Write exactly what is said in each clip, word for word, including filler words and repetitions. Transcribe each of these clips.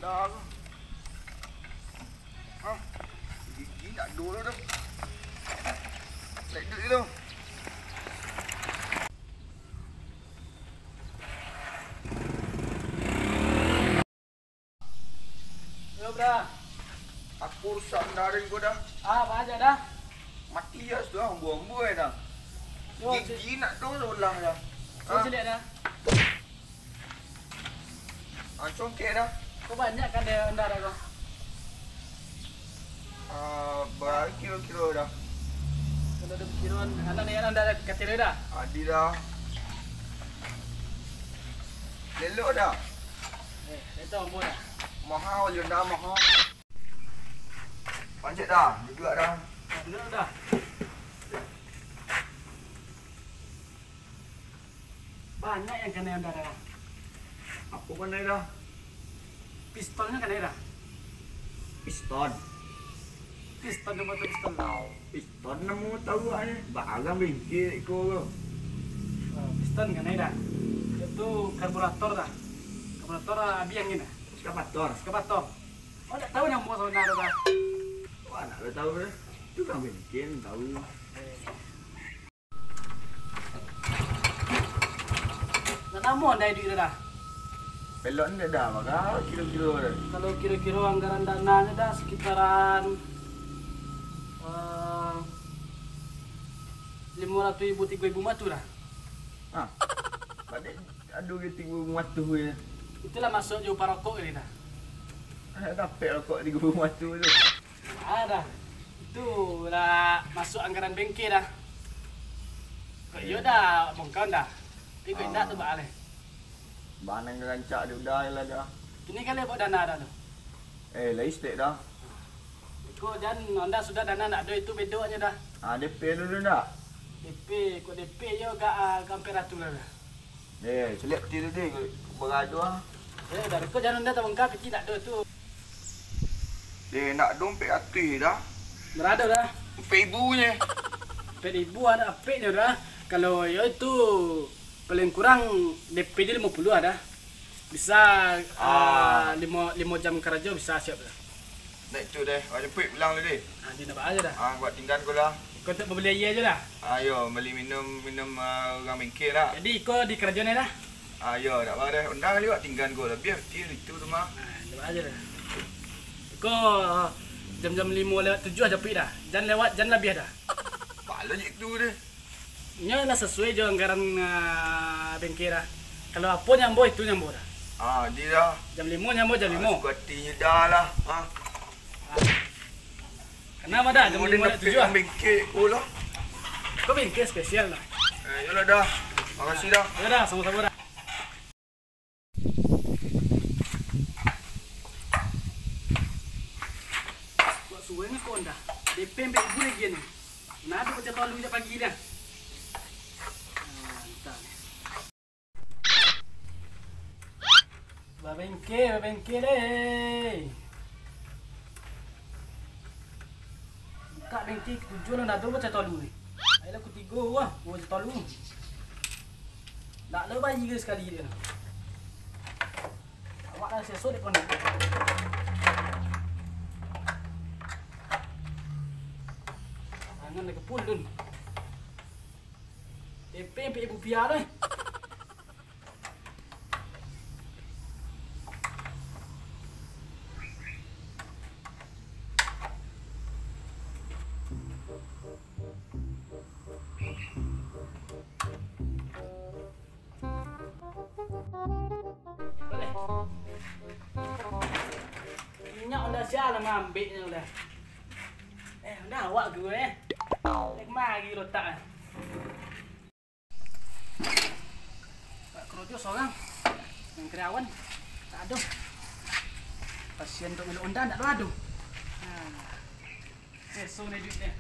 Hah? Gigi nak dulu tu. Naik duit tu. Yo, Bra. Aku rusak nda dah ko dah. Ah, banyak dah. Mati ya sudah, ambu-ambu ya dah. Yo, gigi nak tu ulah dah. Yo, ah, ciliak dah. Ah, congkek dah. Kok banyak kan dia anda dah kok? Ah, bara kiro-kiro dah. Kalau ada pikiran, anak ni anda dah katira dah. Adi dah. Lelok dah. Eh, itu ambo dah. Mahal je dah, mahal. Pancet dah, duduak dah. Nah, duduak dah. Banyak yang kanai anda dah. Apo kanai dah? Pistonnyo kanai dah. Piston. Piston, namo tu piston. Piston namo tahu ah ni. Barang bengkel ko. Ah, piston kanai dah. Itu karburator dah. Karburator, ah, abih angin dah. Ekskavator. Ekskavator. Oh, tak tahu namo sabananyo dah. Wah, nak tahu dah. Itu kan bengkel tahu. Nak namo anda duit tu dah? Pelok ni dah, maka kiro-kiro dah. Kalau kiro-kiro anggaran dananyo dah sekitaran, eh, limo ratuih ribu, tigo ribu mah tu dah. Ah, balik ado ge tigo ribu mah tu ge. Itulah masuk jo parokok ni dah. Ah, dapek rokok tigo ribu mah tu tu. Ah, dah. Itu lah masuk anggaran bengkel dah. Kok iyo dah, bongkar dah. Tapi kok indak tu baa leh. Bana rancak di udah lah dah. Kini kali buat dana dah tu. Eh, lai stek dah. Iko jan anda sudah dana nak ado itu bedonyo dah. Ah, D P dulu dah. D P, kok D P yo gak, ah, gak ampek ratuih lah dah. Eh, caliak peti tu, deh, baradoa. Eh, dari ko jan anda tabongkar peti nak do tu. Deh, nak do ampek ratuih dah. Barado dah? Ampek ribu nye. Ampek ribu ada ampeknyo dah. Kalau yo itu paling kurang D P je limo puluah dah. Bisa, ah, limo, limo jam karajo bisa siap dah. Nak itu deh, awak jemput pulang dulu deh. Ah, dia nak baa aja dah. Ah, buat tinggan ko lah. Kau tak beli aia aja dah. Ah, yo, beli minum, minum, ah, urang bengkel lah. Jadi, kau di karajo ni dah? Ah, yo, tak baa deh. Undang liwat tinggan ko lah. Biar kecil itu tu mah. Ah, dia baa aja dah. Kau jam-jam limo lewat tujuh aja pi dah. Jan lewat, jan labiah dah. Balo je itu deh. Nyo lah sasuai jo anggaran, ah, bengkel dah. Kalau apo nyo ambo, itu nyo ambo dah. Ah, di dah. Jam limo nyo ambo, jam limo. Ah, suka hati nyo dah lah. Ah. Kana mah dah, jam limo lewat tujuh lah. Bengkel ko lah. Ko bengkel spesial lah. Eh, yolah dah. Makasih dah. Yo dah, samo-samo dah. Buat suweng ko ndak? D P ampek ribu lai ni. Nah, tu pacah tolu jak pagi dah. Nah, entah ni. Babengke, babengke deh. Bukak bengke katujuah lah, ndak ado baca tolu ni. Ayolah, kutigo wah, baca tolu. Ndak lo bayi ke sakali dia. Awak lah seso dek kono. Tangan lagi pul dun. Epe, epe ibu pia tu eh. Minyak udah siap lah, mambiknya udah. Eh, udah awak tu eh. Kemari letak eh. Pak kerojo sorang. Yang karyawan tak ada. Pasien untuk meluk onda tak ada. Nah. Esok ni duit dia.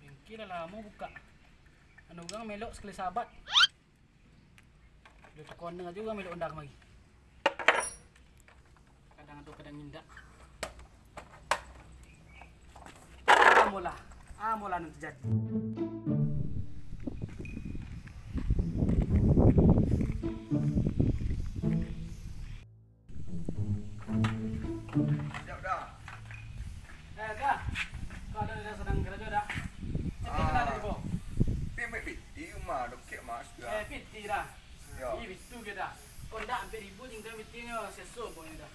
Bengkel lah lamo buka. Anu urang melok sakali sahabat. Ado tukang ajo urang melok onda kamari. Kadang ado, kadang indak. Amolah. Amolah nan tajadi. Siap dah. Eh, dah. Kau ada dah sadang karajo dah. Cepat Ah. Dah, Bo. Pi, pi, pi. Di rumah, dokek mas dah. Eh, piti dah. Yo. Ih, bitu ke dah. Kau ndak ampek ribu tinggal pitinyo, seso pokoknyo dah.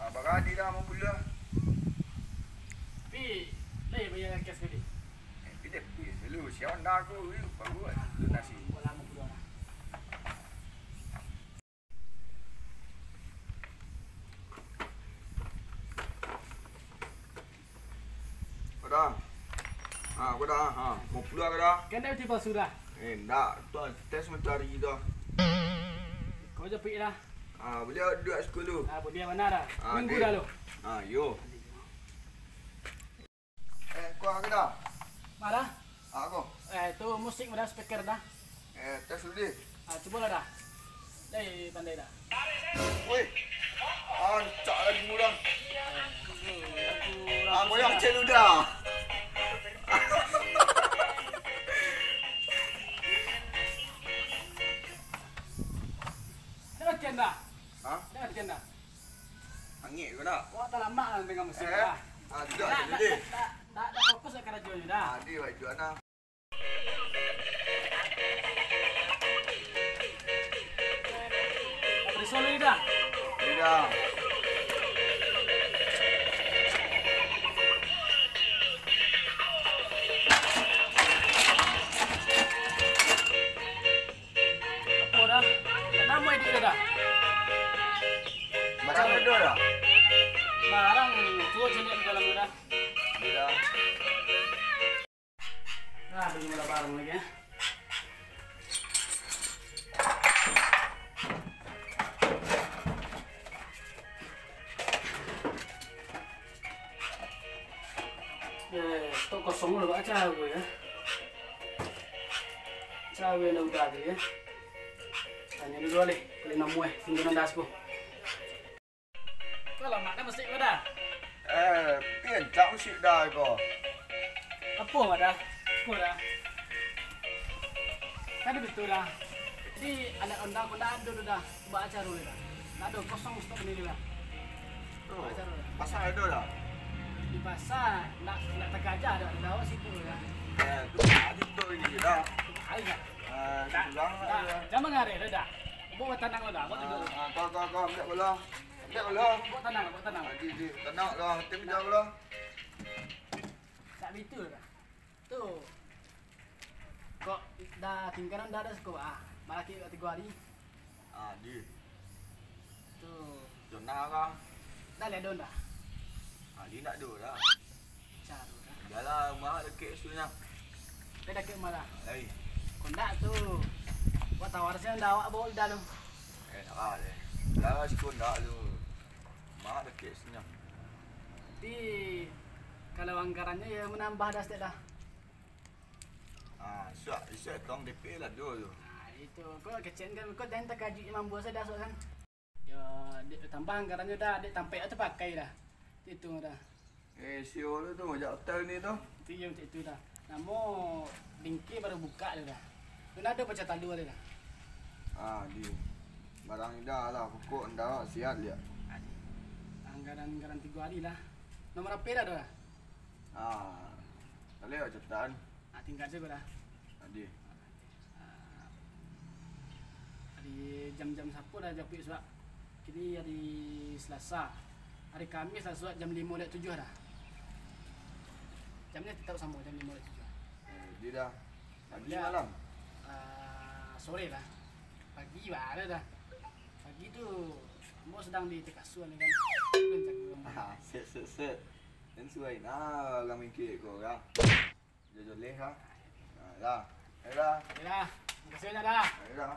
Ah, barani dah mau pulang. Pi, lai bayar cash kali. Eh, pi deh, pi dulu. Siapa ndak aku, baru lunasi. Kau lama pulang dah. Kau dah. Ha, kau dah. Ha, mau pulang kau dah? Kan dah tiba sudah. Eh, ndak. Tu tes matahari dah. Kau japik dah. Ha, boleh duduak sikul lu. Ah, boleh mana dah? Ha, Minggu deh. Dah lu. Ha, yo. Eh, kau ke dah? Marah? Aku. Eh, tu musik dah, speaker dah. Eh, tes dulu deh. Ah, cubolah dah. Dai pandai dah. Woi. Ancak lagu orang. Ah, goyang cek lu dah. Dah latihan dah? Hah? Dah latihan dah? Angek ko nak? Wah, talamak lah dengan musik Eh, dah. Ah, duduk Tak, aja tak, dulu deh. tak, tak, tak, tak fokus lah karajonyo dah. Ah, dia baik juga nah. Risau dulu dah. Iya. Apo dah? Namo iduik dah? Barang ado dah? Barang tu caliak di dalam tu dah. Dah. Nah, bali mula barang lagi, eh. Eh, stok kosong dulu, baca gue ya. Cawe lah udah tu ya. Tanya dulu alih, kali namuah, tinggal das ko. Kau lamak dah musik kau dah? Eh, pincak musik dah ko. Apo dah? Apo dah? Kan betul dah. Jadi, alat onda ko ndak ado tu dah. Cubo caro dah. Ndak ado, kosong stok ni dah. Tu, Cubo caro dah. Pasar ado dah? Di pasar, ndak, ndak tagaja dah, dah awak situ dah. Eh, tu tadi tu ini dah. Ai dah. Eh, Dah, pulang dah, dah. Jangan mangareh dah, dah. Buat tanang dah, buat Ah, dulu. ah, kau, kau, kau, ambil bola. Ambil bola. Buat tanang, buat tanang. Ah, di, di, tanang lah, tim jauh lah. Tak betul dah. Tu. Kok dah tingkalan dah ada siko, ah. Malaki kat tigo hari. Ah, di. Tu. Zona lah. Dah ledon dah. Ah, di nak do dah. Caro dah. Jalan rumah dekek sunyo. Dah dekek rumah dah. Lai. Kok ndak tu. Buat tawar sih ndak awak bawa dah tu. Eh, nak lah deh. Dah siko ndak tu. Rumah dekek sunyo. Tapi kalau anggarannyo ya menambah dah stek dah. Ah, isuak, isuak tong D P lah dulu tu. Ah, itu. Kau kecek kan, kau jangan terkajut je mambuas dah suak kan. Yo, dek tambah anggarannyo dah, dek tampek tu pakai dah. Itu dah. Eh, sio tu tu, jak hotel ni tu. Itu yang macam itu dah. Namo lingki baru buka tu dah. Tu nak ada pecah talu ada dah. Ah, di barang indah lah, pokok indah sihat liak. Anggaran-anggaran tigo hari lah. Nomor H P dah tu dah. Ah, tak boleh lah catatan. Ah, tingkat je kau dah. Tadi. Ah, di jam-jam sapo dah japuik suak. Kini hari Selasa. Hari Kamis lah suak jam limo lewat tujuh dah. Jamnya tetap samo, jam limo lewat tujuh. Eh, di dah. Pagi Dah. malam? Ah, sore lah. Pagi baru dah. Pagi tu, ambo sedang di Tekasua ni kan. Kan jago ambo. Ah, set, set, set. Dan suai nah, orang mikir ko orang. Joleh ha. Ha, dah. Dah. Dah. Makasih banyak dah. Dah.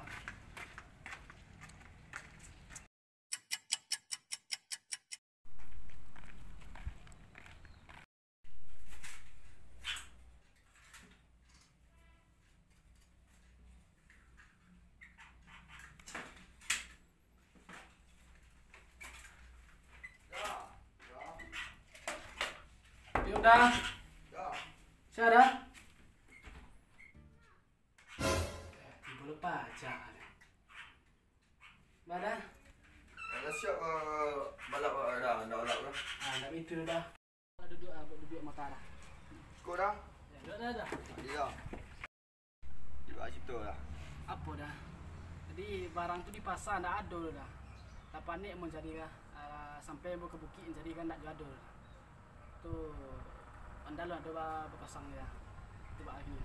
Yo dah. Cara. Tibo lupa aja. Badah. Alah siap, eh, balap, eh, dah, dah balap dah. Ah, ndak itu dah. Duduak, ah, duduak mata dah. Cukup dah? Ya, dah, dah, dah. Iya. Cuba cerita dah. Apo dah? Jadi, barang tu di pasa ndak ado dah. Lah panek mancari dah. Ah, sampai ambo ka bukik mancari kan ndak juo ado dah. Tu, Honda lu ado ba-, bapasang dah. Tu bak lagi.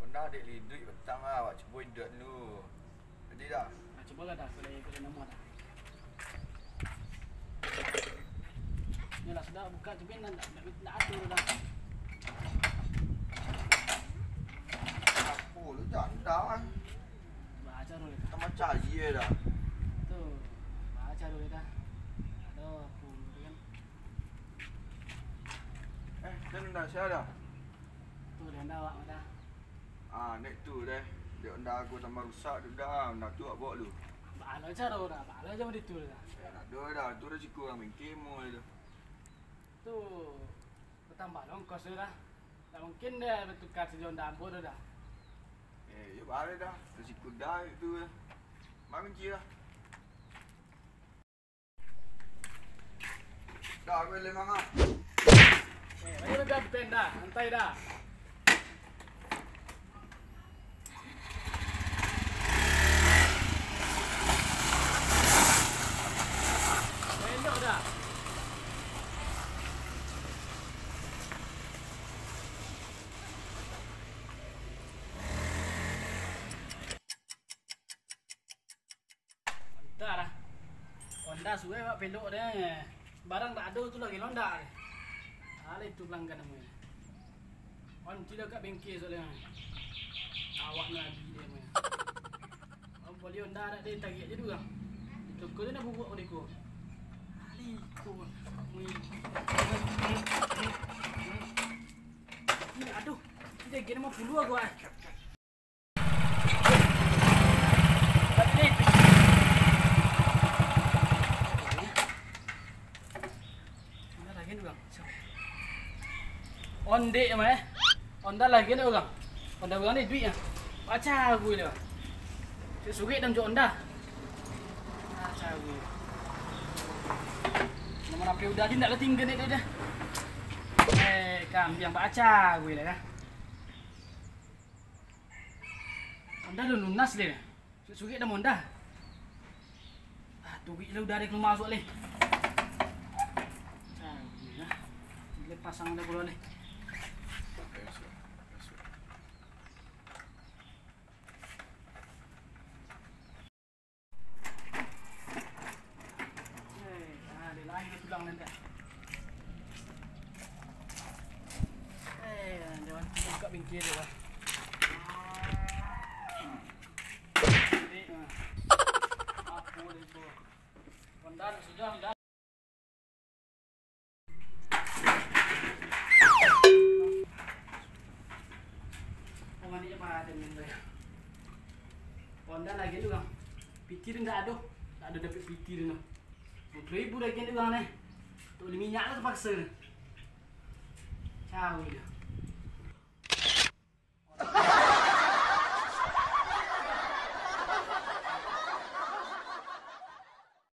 Honda dek liduik patang lah, awak cubo iduik dulu. Jadi dah. Nah, cubolah dah, kalau, kalau namo dah. Nyolah sudah buka tu, bin, nak, nak, nak atur dah. Apo lu janda kan? Baca dulu dah. Tambah cari ye dah. Tu, baca dulu dah. Aduh, apo lu kan. Eh, dan dah, sia dah? Tu, dah, dah, awak dah. Ah, nek tu deh. Dek Honda aku tambah rusak tu dah. Honda tu awak bawa lu. Baa lo caro dah, baa lo caro itu dah. Eh, nak doh dah. Tu resiko urang bengkel mo tu. Tu, batambah lo ongkos tu dah. Tak mungkin deh batukar sajo Honda ambo tu dah. Eh, yo baa dah. Resiko dah itu. Mari kunci dah. Dah, aku boleh mangah. Eh, ayo lebih ben dah, santai dah. Elok dah. Entah lah. Honda suai awak pelok deh. Barang tak ado tu lagi Honda deh. Alah itu pelanggan namonyo. On tidak kat bengkel soalnya. Awak ni lagi dia punya. Om boli Honda nak dia tarik je dulu lah. Itu kau nak bubuak oleh kau. Alah itu. Ini aduh. Ini gini mau puluh aku ah. Ondek mah eh. Honda lagi ni urang. Honda urang ni duit ah. Baca aku ni. Cuk surik dan cuk Honda. Baca aku. Nomor H P udah di ndak lah tinggal ni dia. Eh, kambiang baca aku ni lah. Honda dah lunas leh. Surik-surik dah Honda. Ah, turik lah udah ada keluar masuk leh. Cari lah. Boleh pasang ada keluar leh. Eh, ah, dia lain dia tulang nanti. Eh, dia buka bingkir dia lah. Jadi, ah, apa dia tu? Honda sudah, Honda. Honda lagi tu, Bang. Piti tu ndak ado. Ndak ado dapek piti tu, nah. Duo puluah ribu lagi tu, Bang, nah. Tu bali minyak lah tapaksa, nah. Jauah dia.